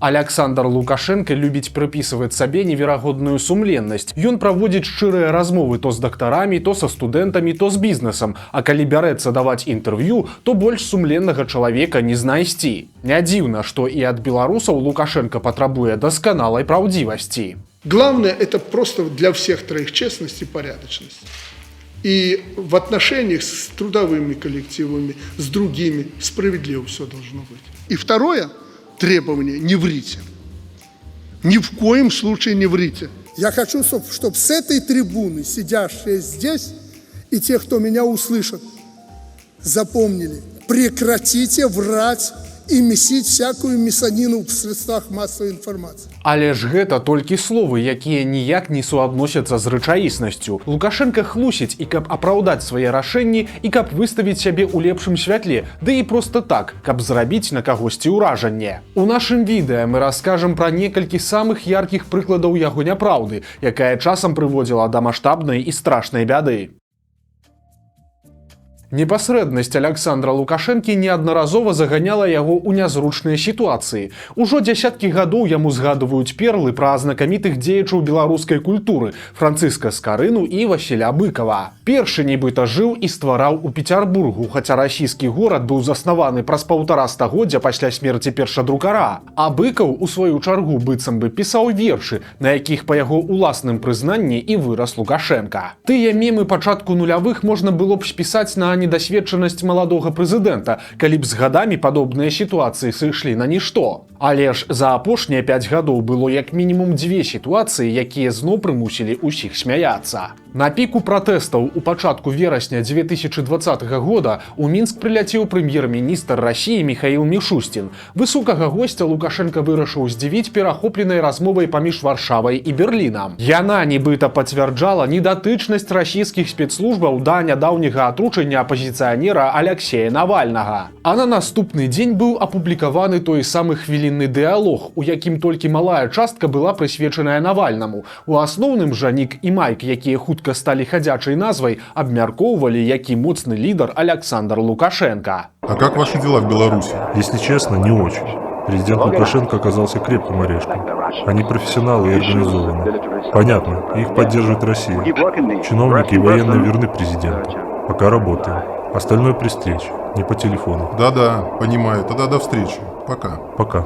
Аляксандр Лукашэнка любіць прыпісваць сабе неверагодную сумленнасць. Ён праводзіць шчырыя размовы то з дактарамі, то са студэнтамі, то з бізнесам. А калі бярэцца даваць інтэрв'ю, то больш сумленнага чалавека не знайсці. Не дзіўна, што і ад беларусаў Лукашэнка патрабуе дасканалай праўдзівасці. Главное – это просто для всех троих честность и порядочность. И в отношениях с трудовыми коллективами, с другими справедливо все должно быть. И второе требование – не врите. Ни в коем случае не врите. Я хочу, чтобы с этой трибуны, сидящие здесь, и те, кто меня услышат, запомнили: прекратите врать и месить всякую месанину в средствах массовой информации. Але ж гэта толькі словы, якія ніяк не суадносяцца з рэчаіснасцю. Лукашэнка хлусіць і каб апраўдаць свае рашэнні, і каб выставіць сябе ў лепшым святле, ды і проста так, каб зрабіць на кагосьці ўражанне. У нашым відэа мы раскажам пра некалькі самых яркіх прыкладаў яго няпраўды, якая часам прыводзіла да маштабнай і страшнай бяды. Непасрэднасць Аляксандра Лукашэнкі неаднаразова заганяла яго ў нязручныя сітуацыі. Ужо дзясяткі гадоў яму згадваюць перлы пра знакамітых дзеячаў беларускай культуры Францыска Скарыну і Васіля Быкава. Першы нібыта жыў і ствараў у Пецярбургу, хаця расійскі горад быў заснаваны праз паўтара стагоддзя пасля смерці першадрукара. А Быкаў, у сваю чаргу, быццам бы пісаў вершы, на якіх, па яго уласным прызнанні, і вырас Лукашэнка. Тыя мемы пачатку нулявых можна было б спісаць на недасведчанасць маладога прэзідэнта, калі б з гадамі падобныя сітуацыі сышлі на нішто. Але ж за апошнія 5 гадоў было як мінімум дзве сітуацыі, якія зноў прымусілі ўсіх смяяцца. На піку пратэстаў у пачатку верасня 2020 года у Мінск прыляцеў прэм'ер-міністр Расіі Міхаіл Мішусцін. Высокага госця Лукашэнка вырашыў здзівіць перахопленай размовай паміж Варшавай і Берлінам. Яна нібыта пацвярджала недатычнасць расійскіх спецслужбаў да нядаўняга атручання апазіцыянера Аляксея Навальнага. А на наступны дзень быў апублікаваны той самы хвілінны дыалог, у якім толькі малая частка была прысвечаная Навальнаму. У асноўным жа Нік і Майк, якія хутка сталі хадзячай назвай, абмяркоўвалі, які моцны лідар Аляксандр Лукашэнка. А как ваши дела в Беларуси? Если честно, не очень. Президент Лукашенко оказался крепким орешком. Они профессионалы и организованы. Понятно, их поддерживает Россия. Чиновники и военные верны президенту. Пока работаем. Остальное при встрече, не по телефону. Да-да, понимаю. Тогда до встречи. Пока. Пока.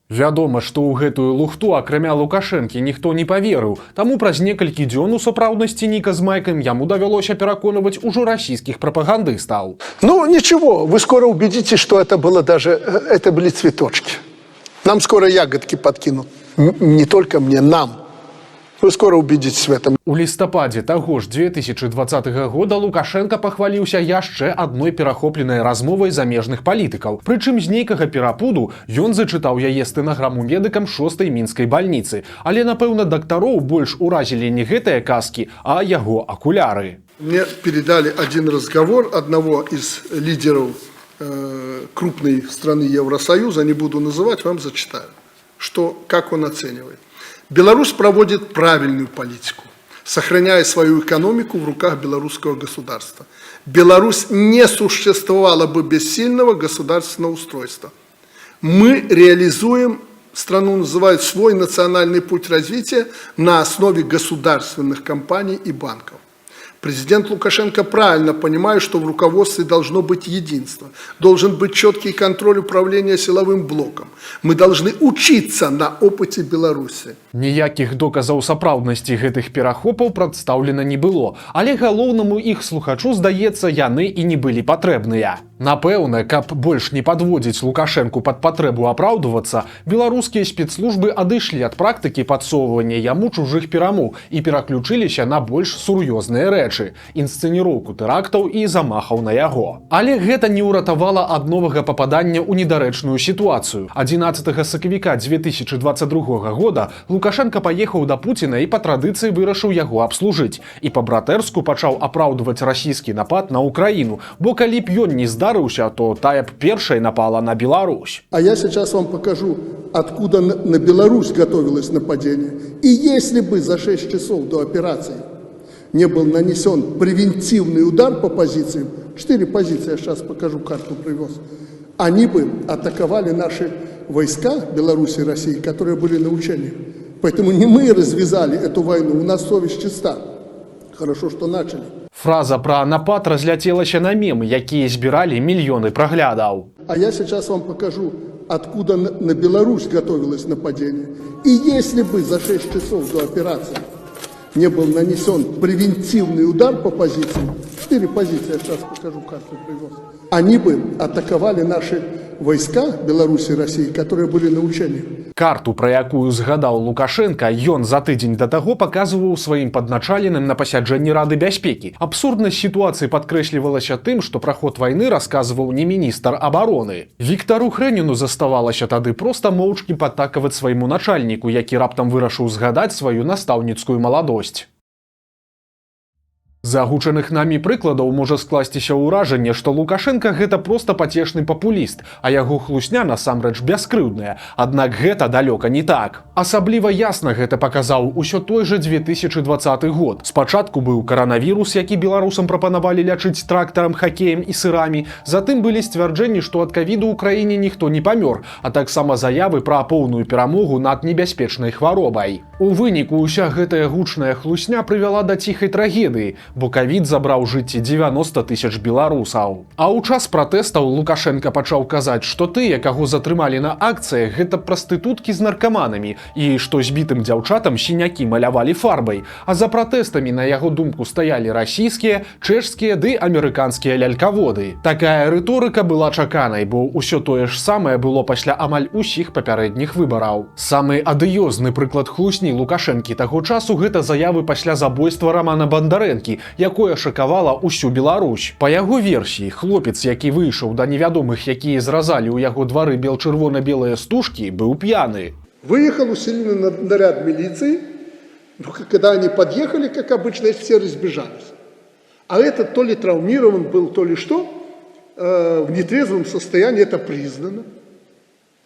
Вядома, што ў гэтую лухту, акрамя Лукашэнкі, ніхто не паверыў. Таму праз некалькі дзён у сапраўднасці Ніка з Майкам яму давялося пераконваць ужо расійскіх прапагандыстаў. Ну, ничего, вы скоро убедитесь, что это было даже, это были цветочки. Нам скоро ягодки подкинут. Не только мне, нам. Вы скоро убедитесь в этом. У лістападзе таго ж 2020 года Лукашэнка пахваліўся яшчэ адной перахопленай размовай замежных палітыкаў. Прычым з нейкага перапуду ён зачытаў яе стэнаграму медыкам шостай мінскай бальніцы. Але, напэўна, дактароў больш уразілі не гэтыя казкі, а яго акуляры. Мне передали один разговор одного из лидеров крупной страны Евросоюза, не буду называть, вам зачитаю, что, как он оценивает. Беларусь проводит правильную политику, сохраняя свою экономику в руках белорусского государства. Беларусь не существовала бы без сильного государственного устройства. Мы реализуем, страну называют, свой национальный путь развития на основе государственных компаний и банков. Президент Лукашенко правильно понимает, что в руководстве должно быть единство, должен быть четкий контроль управления силовым блоком. Мы должны учиться на опыте Беларуси. Ніякіх доказаў сапраўднасці гэтых перахопаў прадстаўлена не было, але галоўнаму іх слухачу, здаецца, яны і не былі патрэбныя. Напэўна, каб больш не падводзіць Лукашэнку пад патрэбу апраўдвацца, беларускія спецслужбы адышлі ад практыкі падсоўвання яму чужых перамоў і пераключыліся на больш сур'ёзныя рэчы: інсцэніроўку тэрактаў і замахаў на яго. Але гэта не ўратавала ад новага пападання ў недарэчную сітуацыю. 11 сакавіка 2022 года Лукашэнка паехаў да Пуціна і па традыцыі вырашыў яго абслужыць. І па-братэрску пачаў апраўдваць расійскі напад на Украіну, бо калі б ён не здарыўся, то тая б першай напала на Беларусь. А я сейчас вам покажу, откуда на Беларусь готовилось нападение. И если бы за 6 часов до операции не был нанесен превентивный удар по позициям, четыре позиции, я сейчас покажу, карту привез, они бы атаковали наши войска Беларуси и России, которые были на учениях. Поэтому не мы развязали эту войну, у нас совесть чиста. Хорошо, что начали. Фраза пра напад разляцелася на мемы, якія збіралі мільёны праглядаў. А я сейчас вам покажу, откуда на Беларусь готовилось нападение. И если бы за 6 часов до операции не был нанесен превентивный удар по позициям, четыре позиции, я сейчас покажу, карту привез, они бы атаковали наши войска Беларуси и России, которые были на учениях. Карту, пра якую згадаў Лукашэнка, ён за тыдзень да таго паказваў сваім падначаленым на пасяджэнні Рады бяспекі. Абсурднасць сітуацыі падкрэслівалася тым, што пра ход вайны расказваў не міністр абароны. Віктару Хрэніну заставалася тады проста моўчкі падтакаваць свайму начальніку, які раптам вырашыў згадаць сваю настаўніцкую маладосць. З агучаных намі прыкладаў можа скласціся ўражанне, што Лукашэнка гэта проста пацешны папуліст, а яго хлусня насамрэч бяскрыўдная. Аднак гэта далёка не так. Асабліва ясна гэта паказаў усё той жа 2020 год. Спачатку быў каранавірус, які беларусам прапанавалі лячыць трактарам, хакеем і сырамі. Затым былі сцвярджэнні, што ад кавіду ў краіне ніхто не памёр, а таксама заявы пра поўную перамогу над небяспечнай хваробай. У выніку ўся гэтая гучная хлусня прывяла да ціхай трагедыі, бо кавід забраў жыцці 90 тысяч беларусаў. А ў час пратэстаў Лукашэнка пачаў казаць, што тыя, каго затрымалі на акцыях, гэта прастытуткі з наркаманамі і што збітым дзяўчатам сінякі малявалі фарбай. А за пратэстамі, на яго думку, стаялі расійскія, чэшскія ды амерыканскія лялькаводы. Такая рыторыка была чаканай, бо ўсё тое ж самае было пасля амаль усіх папярэдніх выбараў. Самы адыёзны прыклад хлусні Лукашэнкі таго часу — гэта заявы пасля забойства Рамана Бандарэнкі, якое шакавала ўсю Беларусь. Па яго версіі, хлопец, які выйшаў да невядомых, якія зразалі ў яго двары бел-чырвона-белыя стужкі, быў п'яны. Выехал усиленный наряд милиции. Ну, когда они подъехали, как обычно, все разбежались. А этот то ли травмирован был, то ли что, в нетрезвом состоянии, это признано.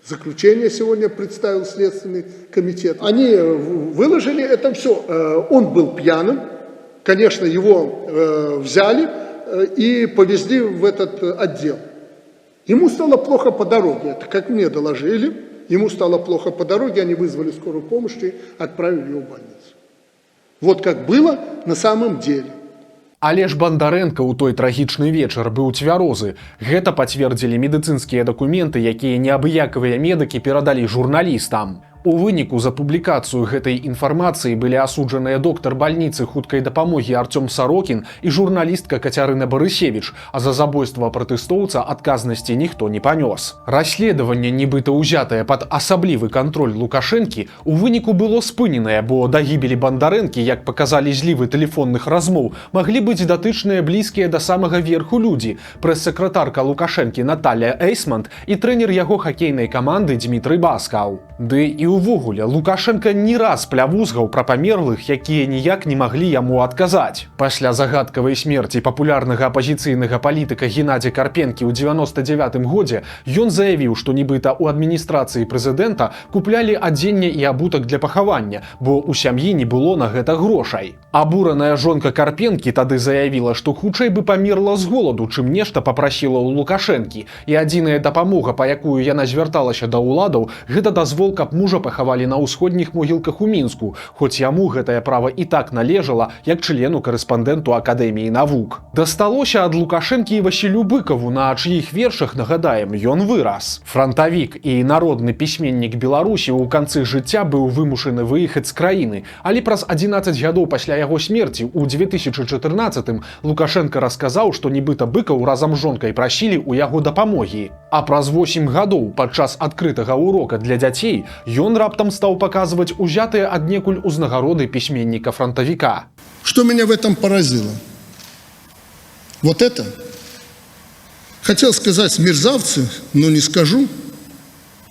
Заключение сегодня представил Следственный комитет. Они выложили это все. Он был пьяным. Конечно, его взяли и повезли в этот отдел. Ему стало плохо по дороге, это как мне доложили. Ему стало плохо по дороге, они вызвали скорую помощь и отправили его в больницу. Вот как было на самом деле. Але ж Бандарэнка ў той трагічны вечар быў цвярозы. Гэта пацвердзілі медыцынскія дакументы, якія неабыякавыя медыкі перадалі журналістам. У выніку за публікацыю гэтай інфармацыі былі асуджаныя доктар бальніцы хуткай дапамогі Арцём Сарокін і журналістка Кацярына Барысевіч, а за забойства пратэстоўца адказнасці ніхто не панёс. Расследаванне, нібыта ўзятае пад асаблівы кантроль Лукашэнкі, у выніку было спыненае, бо да гібелі Бандарэнкі, як паказалі злівы тэлефонных размоў, маглі быць датычныя блізкія да самага верху людзі: прэс-сакратарка Лукашэнкі Наталля Эйсмант і трэнер яго хакейнай каманды Дзмітрый Баскаў. Ды і ўвогуле Лукашэнка не раз плявузгаў пра памерлых, якія ніяк не маглі яму адказаць. Пасля загадкавай смерці папулярнага апазіцыйнага палітыка Генадзя Карпенкі ў 99 годзе ён заявіў, што нібыта ў адміністрацыі прэзідэнта куплялі адзенне і абутак для пахавання, бо ў сям'і не было на гэта грошай. Абураная жонка Карпенкі тады заявіла, што хутчэй бы памерла з голаду, чым нешта папрасіла ў Лукашэнкі. І адзіная дапамога, па якую яна звярталася да ўладаў, гэта дазвол, каб мужа пахавалі на ўсходніх могілках у Мінску, хоць яму гэтае права і так належала як члену карэспандэнту Акадэміі навук. Дасталося ад Лукашэнкі і Васілю Быкаву, на чыіх вершах, нагадаем, ён вырас. Франтавік і народны пісьменнік Беларусі ў канцы жыцця быў вымушаны выехаць з краіны, але праз 11 гадоў пасля яго смерці ў 2014 Лукашэнка расказаў, што нібыта Быкаў разам з жонкай прасілі ў яго дапамогі. А праз 8 гадоў падчас адкрытага урока для дзяцей ён раптам стаў паказваць узятыя аднекуль узнагароды пісьменніка-франтавіка. Что меня в этом поразило? Вот это. Хотел сказать мерзавцы, но не скажу.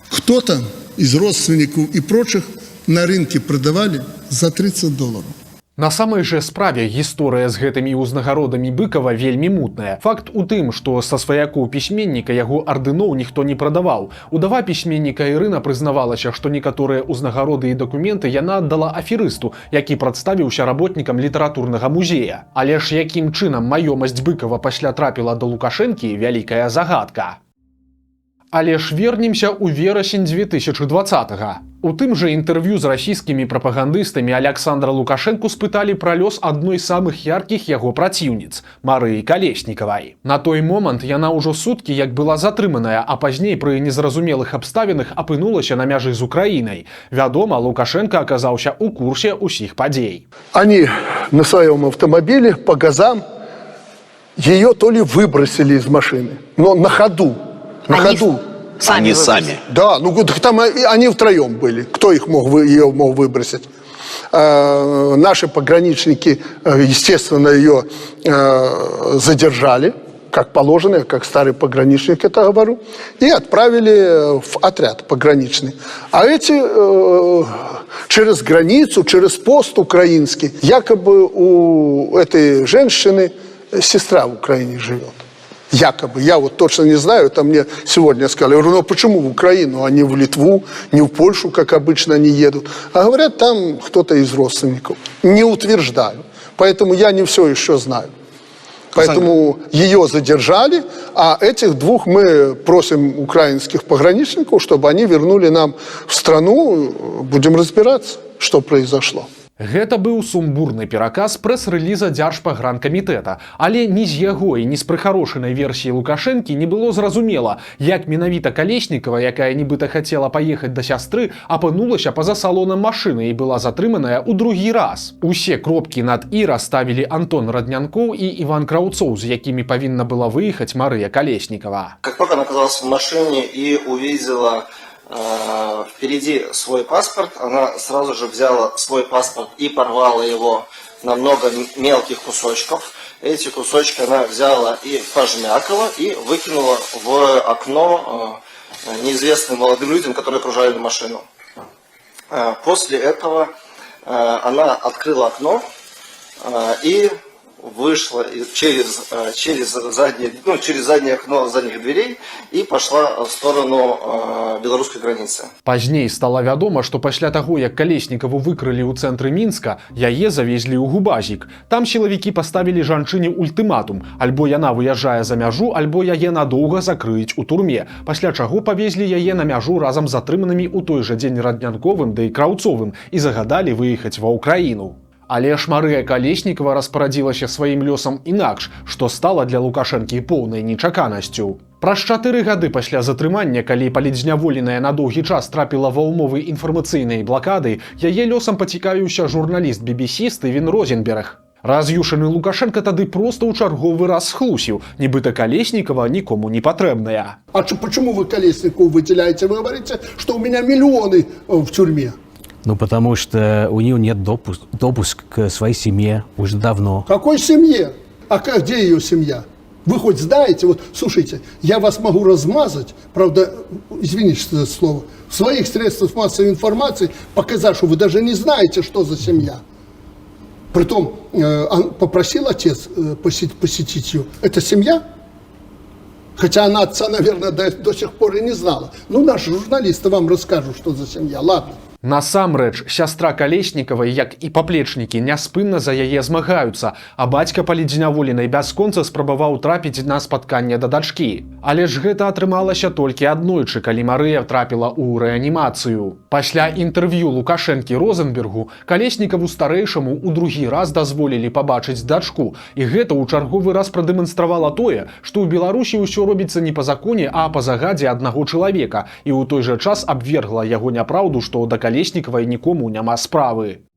Кто-то из родственников и прочих на рынке продавали за 30 долларов. На самай жа справе гісторыя з гэтымі ўзнагародамі Быкава вельмі мутная. Факт у тым, што са сваякоў пісьменніка яго ардыноў ніхто не прадаваў. Удава пісьменніка Ірына прызнавалася, што некаторыя ўзнагароды і дакументы яна аддала аферысту, які прадставіўся работнікам літаратурнага музея. Але ж якім чынам маёмасць Быкава пасля трапіла да Лукашэнкі — вялікая загадка. Але ж вернемся ў верасень 2020 -го. У тым жа інтэрв'ю з расійскімі прапагандыстамі Аляксандра Лукашэнку спыталі пра лёс адной з самых яркіх яго праціўніц — Марыі Калеснікавай. На той момант яна ўжо суткі як была затрыманая, а пазней пры незразумелых абставінах апынулася на мяжы з Украінай. Вядома, Лукашэнка аказаўся ў курсе ўсіх падзей. Они на своем автомобиле по газам ее то ли выбросили из машины, но на ходу, на Они ходу. Сами Они выбросили. Сами. Да, ну так там они втроем были. Кто их мог, ее мог выбросить? Наши пограничники, естественно, ее задержали, как положено, я как старый пограничник это говорю, и отправили в отряд пограничный. А эти через границу, через пост украинский, якобы у этой женщины сестра в Украине живет. Якобы, я вот точно не знаю, это мне сегодня сказали. Я говорю: ну почему в Украину, а не в Литву, не в Польшу, как обычно они едут? А говорят, там кто-то из родственников. Не утверждаю. Поэтому я не все еще знаю. Поэтому ее задержали, а этих двух мы просим украинских пограничников, чтобы они вернули нам в страну. Будем разбираться, что произошло. Гэта быў сумбурны пераказ прэс-рэліза Дзяржпагранкамітэта, але ні з яго і ні з прыхарошанай версіі Лукашэнкі не было зразумела, як менавіта Калеснікава, якая нібыта хацела паехаць да сястры, апынулася па-за салонам машыны і была затрыманая ў другі раз. Усе кропкі над і расставілі Антон Раднянкоў і Іван Краўцоў, з якімі павінна была выехаць Марыя Калеснікава. Как только она оказалась в машине и увидела впереди свой паспорт, она сразу же взяла свой паспорт и порвала его на много мелких кусочков. Эти кусочки она взяла и пожмякала, и выкинула в окно неизвестным молодым людям, которые окружали машину. После этого она открыла окно и вышла через заднее, ну, через заднее окно задних дверей и пошла в сторону белорусской границы. Пазней стала вядома, што пасля таго, як Калеснікаву выкрылі ў цэнтры Мінска, яе завезлі ў ГУБАЗіК. Там сілавікі паставілі жанчыне ультыматум: альбо яна выязджае за мяжу, альбо яе надоўга закрыюць у турме. Пасля чаго павезлі яе на мяжу разам з затрыманымі ў той жа дзень Раднянковым да і Краўцовым і загадалі выехаць ва Ўкраіну. Але ж Марыя Калеснікава распарадзілася сваім лёсам інакш, што стала для Лукашэнкі поўнай нечаканасцю. Праз 4 гады пасля затрымання, калі палітзняволеная на доўгі час трапіла ва ўмовы інфармацыйнай блакады, яе лёсам пацікавіўся журналіст BBC Стывен Розенберг. Раз'юшаны Лукашэнка тады проста ў чарговы раз схлусіў, нібыта Калеснікава нікому не патрэбная. А почему вы Колесникову выделяете? Вы говорите, что у меня миллионы в тюрьме. Ну, потому что у нее нет допуск к своей семье уже давно. Какой семье? А где ее семья? Вы хоть знаете, вот слушайте, я вас могу размазать, правда, извините за слово, в своих средствах массовой информации показать, что вы даже не знаете, что за семья. Притом он попросил отец посетить ее. Это семья? Хотя она отца, наверное, до сих пор и не знала. Ну, наши журналисты вам расскажут, что за семья. Ладно. Насамрэч, сястра Калеснікавай, як і паплечнікі, няспынна за яе змагаюцца, а бацька палітзняволенай бясконца спрабаваў трапіць на спатканне да дачкі. Але ж гэта атрымалася толькі аднойчы, калі Марыя трапіла ў рэанімацыю. Пасля інтэрв'ю Лукашэнкі Розенбергу Калеснікаву старэйшаму ў другі раз дазволілі пабачыць дачку. І гэта ў чарговы раз прадэманстравала тое, што ў Беларусі ўсё робіцца не па законе, а па загадзе аднаго чалавека, і ў той жа час абвергла яго няпраўду, што да Калеснікавай нікому няма справы.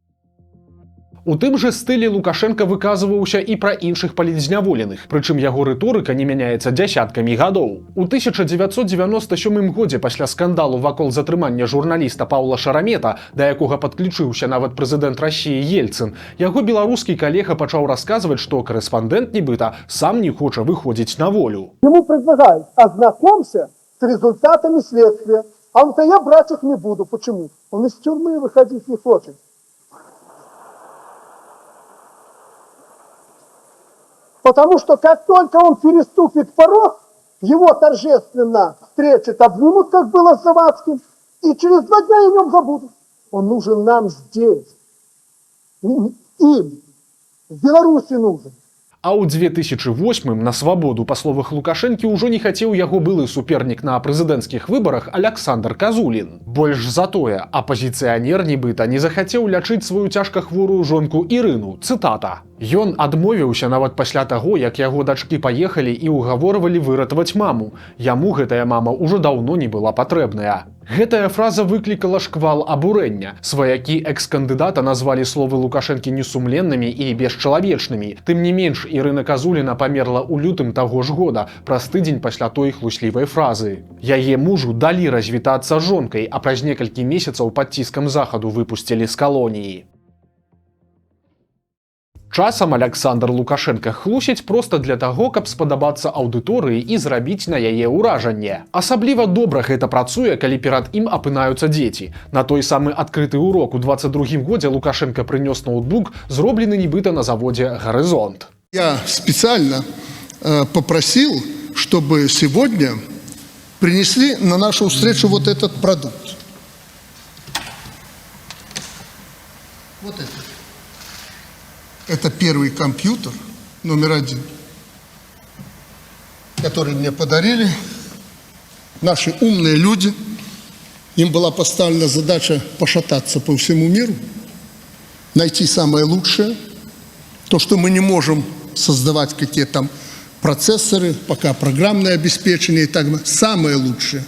У тым жа стылі Лукашэнка выказваўся і пра іншых палітзняволеных, прычым яго рыторыка не мяняецца дзясяткамі гадоў. У 1997 годзе пасля скандалу вакол затрымання журналіста Паўла Шарамета, да якога падключыўся нават прэзідэнт Расіі Ельцын, яго беларускі калега пачаў расказваць, што карэспандэнт нібыта сам не хоча выходзіць на волю. Ему предлагают: ознакомься с результатами следствия. А он говорит: а я брать их не буду. Почему? Он из тюрьмы выходить не хочет. Потому что как только он переступит порог, его торжественно встретят, обнимут, как было с Завадским, и через 2 дня о нем забудут. Он нужен нам здесь. Им. В Беларуси нужен. А ў 2008 на свабоду, па словах Лукашэнкі, ўжо не хацеў яго былы супернік на прэзідэнцкіх выбарах Аляксандр Казулін. Больш за тое, апазіцыянер нібыта не захацеў лячыць сваю цяжка хворую жонку Ірыну. Цытата: «Ён адмовіўся нават пасля таго, як яго дачкі паехалі і ўгаворвалі выратаваць маму. Яму гэтая мама ўжо даўно не была патрэбная». Гэтая фраза выклікала шквал абурэння. Сваякі экс-кандыдата назвалі словы Лукашэнкі несумленнымі і бесчалавечнымі. Тым не менш, Ірына Казуліна памерла ў лютым таго ж года, праз тыдзень пасля той хлуслівай фразы. Яе мужу далі развітацца з жонкай, а праз некалькі месяцаў пад ціскам Захаду выпусцілі з калоніі. Часам Аляксандр Лукашэнка хлусіць проста для таго, каб спадабацца аўдыторыі і зрабіць на яе ўражанне. Асабліва добра гэта працуе, калі перад ім апынаюцца дзеці. На той самы адкрыты урок у 22 годзе Лукашэнка прынёс ноўтбук, зроблены нібыта на заводзе «Гарызонт». Я специально попросил, чтобы сегодня принесли на нашу встречу вот этот продукт. Вот этот. Это первый компьютер номер один, который мне подарили наши умные люди. Им была поставлена задача пошататься по всему миру, найти самое лучшее, то, что мы не можем создавать какие-то там процессоры, пока программное обеспечение и так далее, самое лучшее,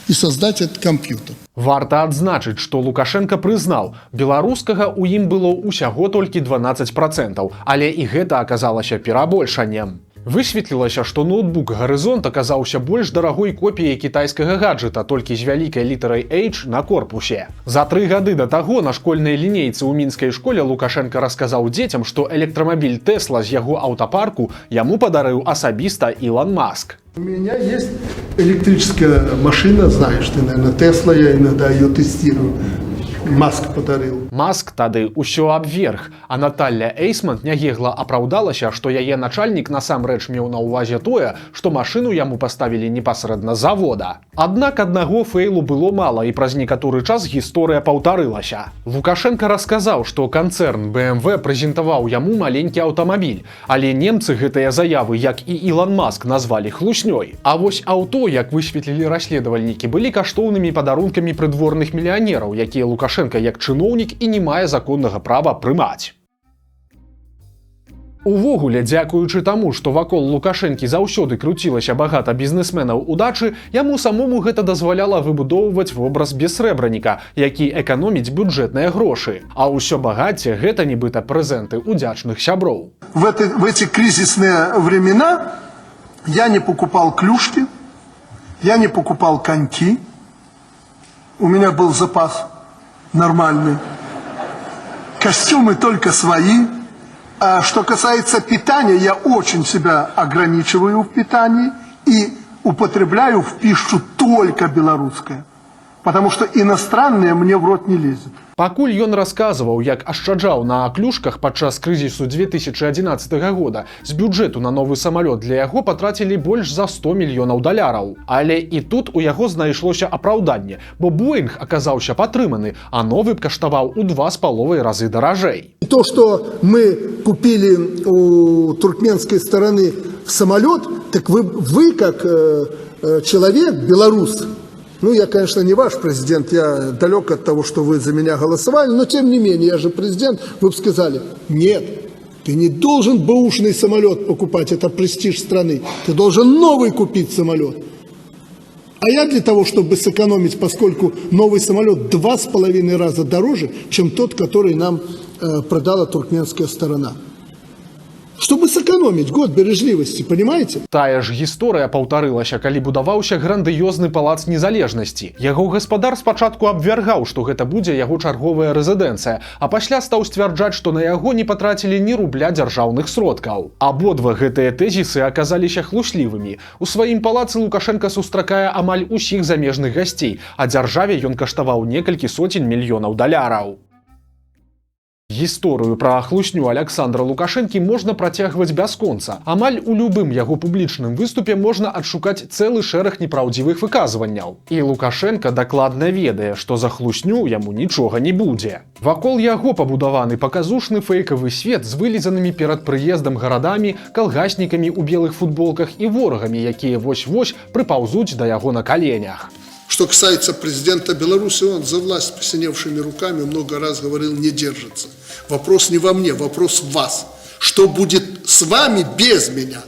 и создать этот компьютер. Варта адзначыць, што Лукашэнка прызнаў, беларускага ў ім было ўсяго толькі 12%, але і гэта аказалася перабольшаннем. Высветлілася, што ноўтбук «Гарызонт» аказаўся больш дарагой копіяй кітайскага гаджэта, толькі з вялікай літарай H на корпусе. За 3 гады да таго на школьнай лінейцы ў мінскай школе Лукашэнка расказаў дзецям, што электрамабіль Тэсла з яго аўтапарку яму падарыў асабіста Ілон Маск. У меня есть электрическая машина, знаешь ты, наверное, Тесла, я иногда ее тестирую. Маск подарил. Маск тады ўсё абверг, а Наталля Эйсмант нягегла апраўдалася, што яе начальнік насамрэч меў на ўвазе тое, што машыну яму паставілі непасрэдна з завода. Аднак аднаго фэйлу было мала, і праз некаторы час гісторыя паўтарылася. Лукашэнка расказаў, што канцэрн BMW прэзентаваў яму маленькі аўтамабіль, але немцы гэтыя заявы, як і Ілон Маск, назвалі хлуснёй. А вось аўто, як высветлілі расследавальнікі, былі каштоўнымі падарункамі прыдворных мільянераў, якія Лукашэнка як чыноўнік і не мае законнага права прымаць. Увогуле, дзякуючы таму, што вакол Лукашэнкі заўсёды круцілася багата бізнесменаў удачы, яму самому гэта дазваляла выбудоўваць вобраз бессрэбраніка, які эканоміць бюджэтныя грошы. А ўсё багацце гэта нібыта прэзенты удзячных сяброў. В эти кризисные времена я не покупал клюшки, я не покупал коньки. У меня был запас нормальный. Костюмы только свои. А что касается питания, я очень себя ограничиваю в питании и употребляю в пищу только белорусское. Потому что иностранное мне в рот не лезет. Пакуль ён расказваў, як ашчаджаў на клюшках падчас крызісу 2011 года, з бюджэту на новы самалёт для яго патрацілі больш за 100 мільёнаў даляраў. Але і тут у яго знайшлося апраўданне, бо Боінг аказаўся патрыманы, а новы б каштаваў у 2,5 разы даражэй. То, что мы купили у туркменской стороны самолет, так вы как человек, белорус, ну, я, конечно, не ваш президент, я далек от того, что вы за меня голосовали, но тем не менее, я же президент, вы бы сказали: нет, ты не должен бэушный самолет покупать, это престиж страны, ты должен новый купить самолет. А я для того, чтобы сэкономить, поскольку новый самолет 2,5 раза дороже, чем тот, который нам продала туркменская сторона. Чтобы сэкономить год бережливости, понимаете? Тая ж гісторыя паўтарылася, калі будаваўся грандыёзны палац незалежнасці. Яго гаспадар спачатку абвяргаў, што гэта будзе яго чарговая рэзідэнцыя, а пасля стаў сцвярджаць, што на яго не патрацілі ні рубля дзяржаўных сродкаў. Абодва гэтыя тэзісы аказаліся хлуслівымі. У сваім палацы Лукашэнка сустракае амаль усіх замежных гасцей, а дзяржаве ён каштаваў некалькі соцень мільёнаў даляраў. Гісторыю пра хлусню Аляксандра Лукашэнкі можна працягваць бясконца. Амаль у любым яго публічным выступе можна адшукаць цэлы шэраг непраўдзівых выказванняў. І Лукашэнка дакладна ведае, што за хлусню яму нічога не будзе. Вакол яго пабудаваны паказушны фэйкавы свет з вылізанымі перад прыездам гарадамі, калгаснікамі ў белых футболках і ворагамі, якія вось-вось прыпаўзуць да яго на каленях. Что касается президента Беларуси, он за власть посиневшими руками много раз говорил, не держится. Вопрос не во мне, вопрос в вас. Что будет с вами без меня?